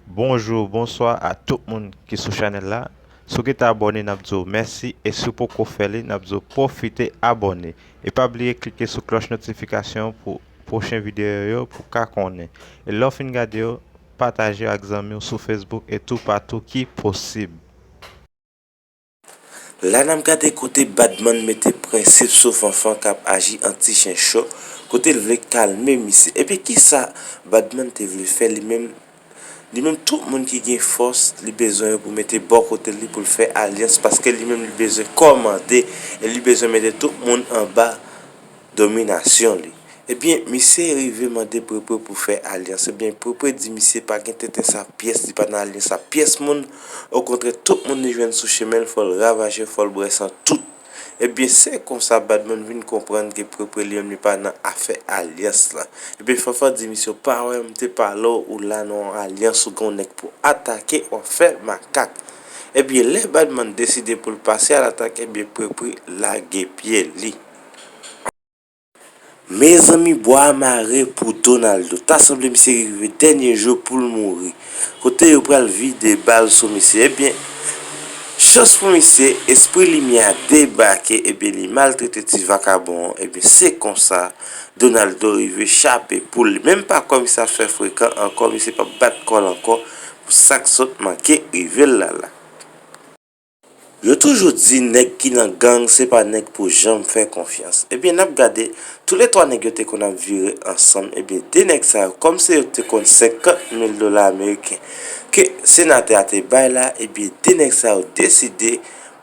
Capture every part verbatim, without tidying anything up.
Bonjou, bonswa a tout moun ki sou chanèl la. Si w gentan abòne, n ap di w mèsi, e si w poko fè li, n ap di w pwofite abòne. E pa bliye klike sou klòch notifikasyon pou pwochen videyo yo pou w ka konnen. E lè w fin gade yo, pataje yo ak zanmi w sou Facebook e toupatou ki posib. La n ap gade kote Badman mete prensip sou Fanfan k ap aji an ti chen cho, kote l vle kalme misye. Ebyen kisa Badman te vle fè li menm? Li menm tout moun ki gen fòs li bezwen yo pou mete bò kote li pou l fè alyans, paske li menm li bezwen kòmande e li bezwen mete tout moun anba dominasyon li. Ebyen, misye rive mande Prepre pou fè alyans. Ebyen, Prepre di misye pa gen tenten sa pyès, li pa nan alyans sa pyès moun. Okontrè, tout moun li jwenn sou chemen l, fò l ravaje, fò l bwè san tout. Ebyen, se konsa Badman vin konprann ke Prepre li menm li pa nan afè alyans la. Ebyen, Fanfan di misye, w pa wè m te pale w, ou la nan yon alyans, ou gen yon nèg pou atake, w ap fè makak. Ebyen, lè Badman deside pou l pase alatak, ebyen, Prepre lage pye li. Mezanmi, bwa mare pou Donaldo. Ta sanble misye rive dènye jou pou l mouri. Kote yo pral vide bal sou misye. Ebyen, chans pou misye, espri limyè a debake, ebyen, li maltrete ti vakabon an. Ebyen, se konsa, Donaldo rive chape poul li. Menm pa kwè misye ap fè frekan ankò, misye p ap bat kò l ankò pou sa k sot manke rive l la la. Yo toujou di nèg ki nan gang se pa nèg pou janm fè konfyans. Ebyen, n ap gade, toulètwa nèg yo te konn ap vire ansanm. Ebyen, de nèg sa yo, kòm se yo te konn senkant mil dola ameriken ke senatè a te bay la, ebyen, de nèg sa yo deside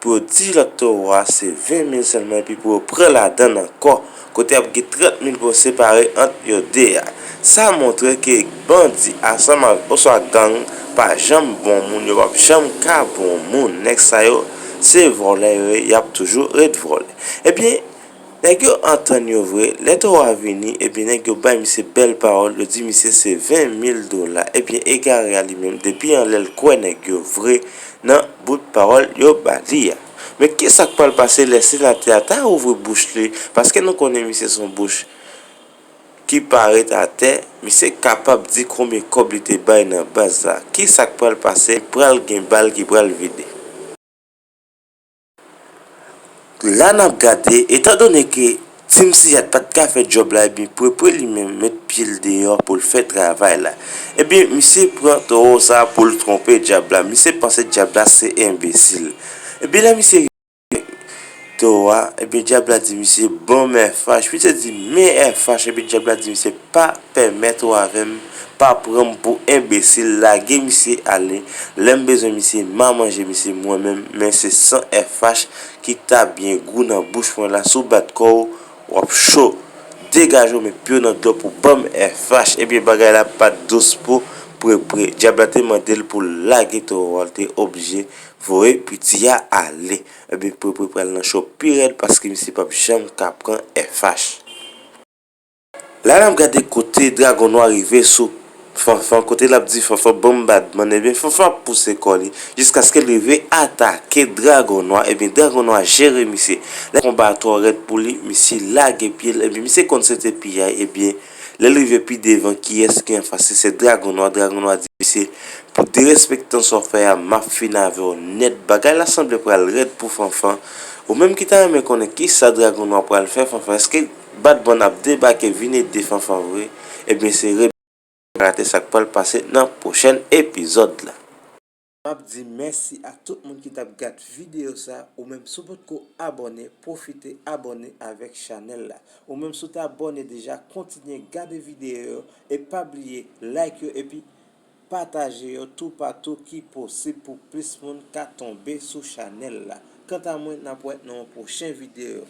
pou yo di lòt towo a se ven mil sèlman epi pou yo pran ladann ankò. Kote y ap gen trant mil pou yo separe ant yo de a. Sa montre ke bandi ansanm avèk oswa gang pa janm bon moun, yo p ap janm ka bon moun. Nèg sa yo, se vòlè yo ye, y ap toujou ret vòlè. Ebyen, nèg yo antann yo vre, lè towo a vini, ebyen, nèg yo bay misye bèl pawòl, yo di misye se ven mil dola. Ebyen, egare a li menm, depi anlè l kwè nèg yo vre nan bout pawòl yo ba li a. Men kisa k pral pase lè senatè a ta ouvri bouch li, paske nou konnen misye se yon bouch ki pa ret atè, misye kapab di konbyen kòb li te bay nan baz la. Kisa k pral pase? Pral gen bal ki pral vide. La n ap gade, etandone ke Team Siyad pa t ka fè djòb la, ebyen, Prepre li menm met pye l deyò pou l fè travay la. Ebyen, misye pran towo sa pou l twonpe dyab la. Misye panse dyab la se enbesil. Ebyen, lè misye rive towo a, ebyen, dyab la di misye, "Ban m F H." Misye di, "Men F H." Ebyen, dyab la di misye, "Pa pèmèt ou avè m, pa pran m pou enbesil, lage misye ale. Lè m bezwen misye, m a manje misye mwen menm, men se san F H ki ta byen gou nan bouch mwen la. Si w bat kò w, w ap cho. Degaje w, met pye w nan dlo pou ban m F H." Ebyen, bagay la pa t dous pou Prepre. Dyab la te mande l pou l lage towo a, l te oblije voye piti a ale. Ebyen, Prepre pral nan cho pi rèd paske misye p ap janm ka pran F H. La n ap gade kote Dragon Nwa rive sou Fanfan, kote l ap di Fanfan, "Ban m Badman." Ebyen, Fanfan ap pouse kò li jiskaske l rive atake Dragon Nwa. Ebyen, Dragon Nwa jere misye. Lè konba a twò rèd pou li, misye lage pye l. Ebyen, misye konn se te piyay. Ebyen, lè l rive pi devan, kiyès ki anfas li? Se Dragon Nwa. Dragon Nwa di misye, "Pou derespektan sa w fè a, m ap fin avè w nèt." Bagay la sanble pral rèd pou Fanfan. Ou menm ki ta renmen konnen kisa Dragon Nwa pral fè Fanfan, èske Badman ap debake vin ede Fanfan vre? Ebyen, se rete sa k pral pase nan pwochèn epizòd la. M ap di mèsi a tout moun ki t ap gad videyo sa. Ou menm si w potko abòne, pwofite abòne avèk chanèl la. Ou menm si w te abòne deja, kontinye gade videyo yo e pa bliye like yo epi pataje yo toupatou ki posib pou plis moun ka tonbe sou chanèl la. Kanta mwen, n ap wè nan yon pwochen videyo.